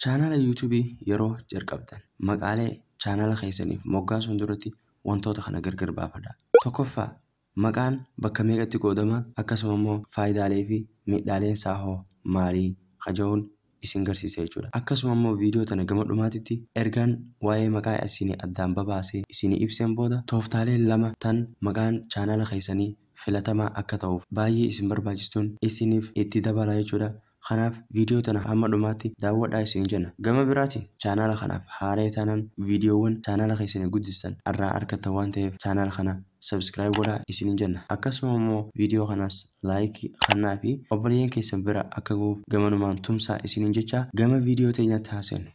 Chaanaala YouTubeii yeroo jalqabdan maqaalee chaanaala keessaniif moggaasuun duratti wantoota kana gargar baafadhaa. Tokkoffaa, maqaan bakka meeqatti qoodama? Akkasuma immoo faayidaalee fi miidhaaleen isaa hoo maalii kaja'uun isin garsiisa jechuudha. Akkasuma immoo viidiyoo tana gama dhumaatitti ergaan waa'ee maqaa isinii addaan babaasee isinii ibseen booda, tooftaalee lama tan maqaan chaanaala keessanii filatamaa akka ta'uuf baay'ee isin barbaachistuun isiniif itti dabala jechuudha. Kanaaf viidiyoo tana hamma dhumaatti daawwadhaa isin jenna. Gama biraatiin chaanaala kanaaf haaree taanaan viidiyoowwan chaanaala keessanii guddistan irraa argattan waan ta'eef, chaanaala kana subscribe godhaa isinin jenna. Akkasuma immoo viidiyoo kanaas likeii kannaa fi obboleeyyan keessan bira akka gahuuf gamanumaan tumsaa isinin jecha, gama viidiyoo teenyaatti haaseennu.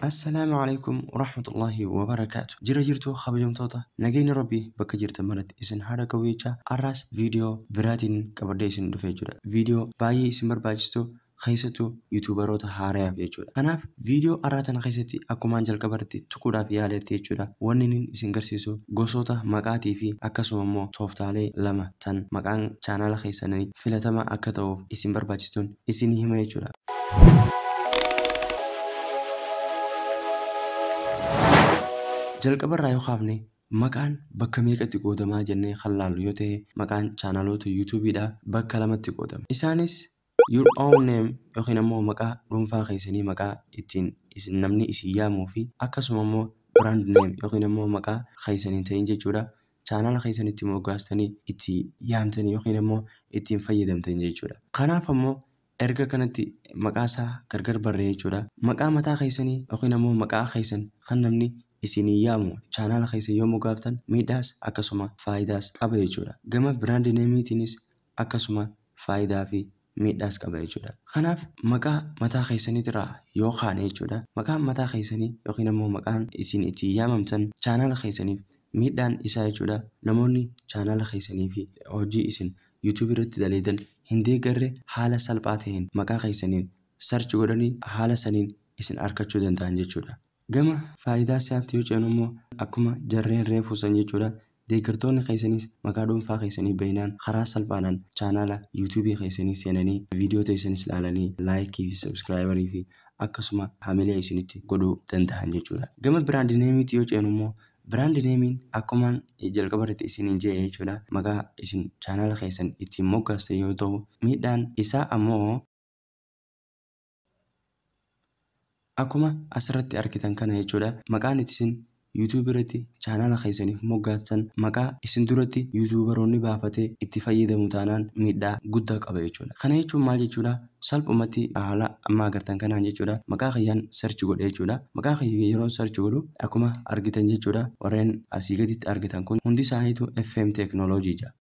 Assalaamu alaikum warahmatullahi wabarakaatu. Jira jirtu kabajamtoota? Nageenya Rabbii bakka jirtan maratti isin haadha qabu jecha, har'aas viidiyoo biraatiin qabadhee isin dhufe jechuudha. Viidiyoo baay'ee isin barbaachistu, keessattuu YouTuberoota haarayaaf jechuudha. Kanaaf viidiyoo har'aa tana keessatti akkumaan jalqabarratti tuquudhaaf yaaletti jechuudha. Wanni inni isin garsiisu gosoota maqaatii fi akkasuma immoo tooftaalee lama tan maqaan chaanaala keessanii filatamaa akka ta'uuf isin barbaachistuun isin hima jechuudha. Jalqabarraa yoo kaafne, maqaan bakka meeqatti qoodamaa jennee kan laallu yoo ta'e, maqaan chaanaloota YouTubeiidha bakka lamatti qoodama. Isaanis your own name yookiin ammoo maqaa dhuunfaa keessanii, maqaa ittiin isin namni isin yaamuu fi akkasuma immoo brand name yookiin ammoo maqaa keessanii ta'in jechuudha. Chaanaala keessanitti moggaastanii itti yaamtanii yookiin ammoo ittiin fayyadamtan jechuudha. Kanaaf ammoo erga kanatti maqaa isaa gargar barree jechuudha. Maqaa mataa keessanii yookiin ammoo maqaa keessan kan namni isinii yaamu chaanaala keessa yoo moggaaftan miidhaas akkasuma faayidaas qaba jechuudha. Gama brand nameiitiinis akkasuma faayidaa fi miidhaas qaba jechuudha. Kanaaf maqaa mataa keessaniitirraa yoo kaane jechuudha. Maqaan mataa keessanii yookiin ammoo maqaan isin ittiin yaamamtan chaanaala keessaniif miidhaan isaa jechuudha. Namoonni chaanaala keessanii fi hojii isin YouTube irratti daleedan hin deeggarre haala salphaa ta'een maqaa keessaniin search godhanii haala saniin isin argachuu danda'an jechuudha. Gama faayidaa isaatti yoo ceenu immoo, akkuma jarreen reefu san jechuudha. Deeggartoonni keessanis maqaa dhuunfaa keessanii bahinaan karaa salphaadhaan chaanaala YouTubeii keessanii seenanii, viidiyoo teessanis ilaalanii, likeii fi subscriberii fi akkasuma hamilee isinitti godhuu danda'an jechuudha. Gama brand nameiitti yoo ceenu immoo, brand nameiin akkumaan jalqaba irratti isiniin jedhe jechuudha. Maqaa isin chaanaala keessan ittiin moggaastan yoo ta'u, miidhaan isaa ammoo akkuma asirratti argitan kana jechuudha. Maqaan isin YouTube irratti chaanaala keessaniif moggaastan maqaa isin duratti YouTuberoonni baafatee itti fayyadamu taanaan miidhaa guddaa qaba jechuudha. Kana jechuun maal jechuudha? Salphumatti haala amma agartan kanaan jechuudha. Maqaa kiyyaan search godhe jechuudha. Maqaa kiyya yeroon search godhu akkuma argitan jechuudha. Warreen asii gaditti argitan kun hundi isaaniitu FM Technology jedha.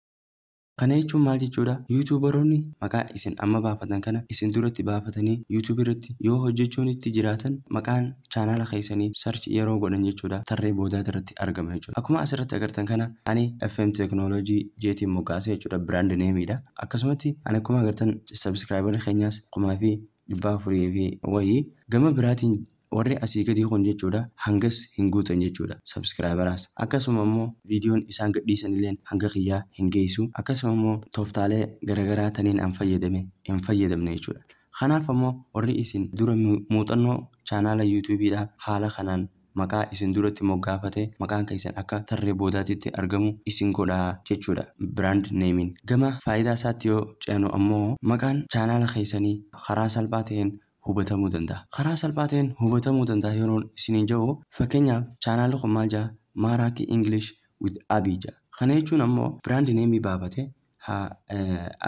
Kana jechuun maal jechuudha? YouTuberoonni maqaa isin amma baafatan kana isin duratti baafatanii YouTube irratti yoo hojjechuun itti jiraatan, maqaan chaanaala keessanii search yeroo godhan jechuudha, tarree boodaa irratti argama jechuudha. Akkuma asirratti agartan kana ani FM Technology jeetiin moggaasee jechuudha, brand nameiidha. Akkasumatti ani akkuma agartan subscriberii keenyaas 4,400 fi wayii. Gama biraatiin warri asii gadii kun jechuudha hangas hin guutan jechuudha subscriberaas. Akkasuma immoo viidiyoon isaan gadhiisan illee hanga kiyyaa hin geessu. Akkasuma immoo tooftaalee garaagaraa taniin an fayyadame hin fayyadamne jechuudha. Kanaaf ammoo warri isin dura muuxannoo chaanaala YouTubeiidha haala kanaan maqaa isin duratti moggaafate maqaan keessan akka tarree boodaatitti argamu isin godhaa jechuudha brand nameiin. Gama faayidaa isaatti yoo ceenu ammoo, maqaan chaanaala keessanii karaa salphaa ta'een hubatamuu danda'a. Karaa salphaa ta'een hubatamuu danda'a yeroo isiniin jedhu, fakkeenyaaf chaanaalli kun maal jedha? Maaraakii English with Abii jedha. Kana jechuun ammoo brand nameii baafate haa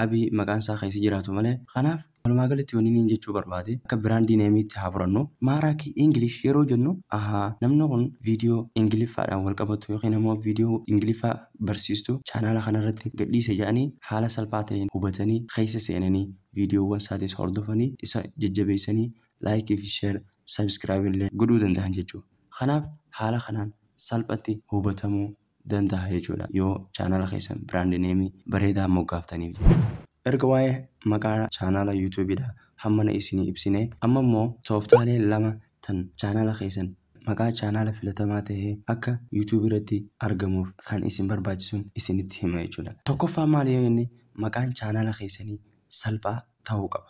Abii maqaan isaa keessa jiraatu malee. Kanaaf walumaa galatti wanni inni jechuu barbaade, akka brand nameiitti haa fudhannu. Maaraakii English yeroo jennu, ahaa, namni kun viidiyoo Ingiliffaadhaan wal qabatu yookiin ammoo viidiyoo Ingiliffaa barsiistu chaanaala kanarratti gadhiise jedhanii haala salphaa ta'een hubatanii, keessa seenanii, viidiyoowwan isaatis hordofanii, isa jajjabeessanii, likeii fi share, subscribe illee godhuu danda'an jechuudha. Kanaaf haala kanaan salphatti hubatamuu danda'a jechuudha yoo chaanaala keessan brand nameii bareedaa moggaaftaniif jechuudha. Erga waa'ee maqaa chaanaala YouTubeiidha hammana isinii ibsine, amma immoo tooftaalee lama tan chaanaala keessan maqaa chaanaala filatamaa ta'ee akka YouTubeii irratti argamuuf kan isin barbaachisuun isinitti hima jechuudha. Tokkoffaa maali yoo jenne, maqaan chaanaala keessanii salphaa ta'uu qaba.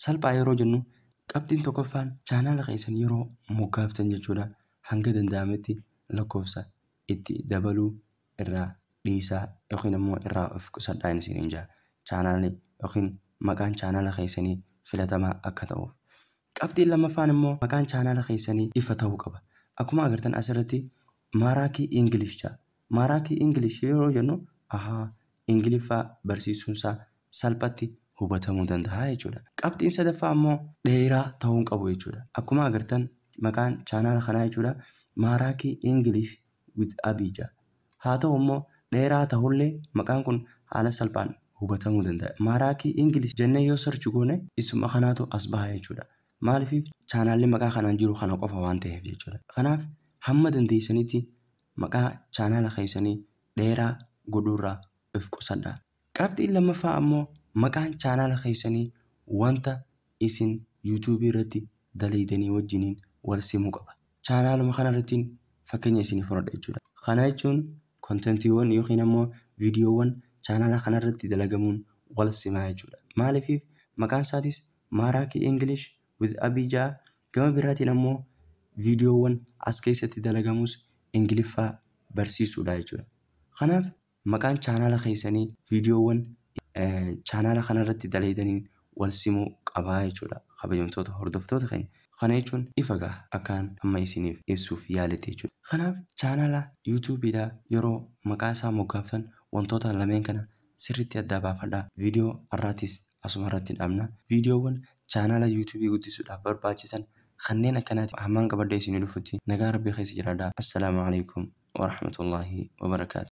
Salphaa yeroo jennu Qabxiin tokkoffaan chaanaala keessan yeroo moggaaftan jechuudha hanga danda'ametti lakkoofsa itti dabaluu irraa dhiisaa yookiin immoo irraa of qusadhaa isiniin jaa. Chaanaalli yookiin maqaan chaanaala keessanii filatamaa akka ta'uuf. Qabxiin lammaffaan immoo maqaan chaanaala keessanii ifa ta'uu qaba. Akkuma agartan asirratti Maaraakii English jedha. Maaraakii English yeroo jennu ahaa Ingiliffaa barsiisuunsaa salphatti hubatamuu danda'a jechuudha. Qabxiin sadaffaa immoo dheeraa ta'uu hin qabu jechuudha. Akkuma agartan maqaan chaanaala kanaa jechuudha Maaraakii English with Abii jedha. Haa ta'u immoo dheeraa ta'ullee maqaan kun haala salphaan hubatamuu danda'a. Maaraakii English jennee yoo search goone isuma kanaatu as baha jechuudha. Maaliif chaanaalli maqaa kanaan jiru kana qofa waan ta'eef jechuudha. Kanaaf hamma dandeessanitti maqaa chaanaala keessanii dheeraa godhuurraa of qusadhaa. Qabxiin lammaffaa ammoo maqaan chaanaala keessanii wanta isin yuutuubii irratti dalaydanii wajjiniin wal simuu qaba. Chaanaaluma kanarrattiin fakkeenya isinii fudhadha jechuudha. Kana jechuun kontentiiwwan yookiin ammoo viidiyoowwan chaanaala kanarratti dalagamuun wal simaa jechuudha. Maaliif maqaan isaatis Maaraakii English with Abii ja'a. Gama biraatiin ammoo viidiyoowwan as keessatti dalagamus Ingiliffaa barsiisuudha jechuudha. Kanaaf maqaan chaanaala keessanii viidiyoowwan chaanaala kanarratti dalaydaniin wal simuu qabaa jechuudha. Kabajamtoota hordoftoota keenya. Kana jechuun ifa gaha akkaan amma isiniif ibsuuf yaaletti jechuudha. Kanaaf chaanaala yuutuubiidhaa yeroo maqaa isaa moggaaftan wantoota lameen kana sirriitti adda baafadhaa. Viidiyoo har'aatis asuma irratti dhaabna. Viidiyoowwan chaanaala yuutuubii guddisuudhaaf barbaachisan kanneen akkanaati hammaan qabadhee isinii dhufutti nagaa rabbii keessa jiraadhaa. Assalaamu alaikum warahmatullaahi wabarakaatu.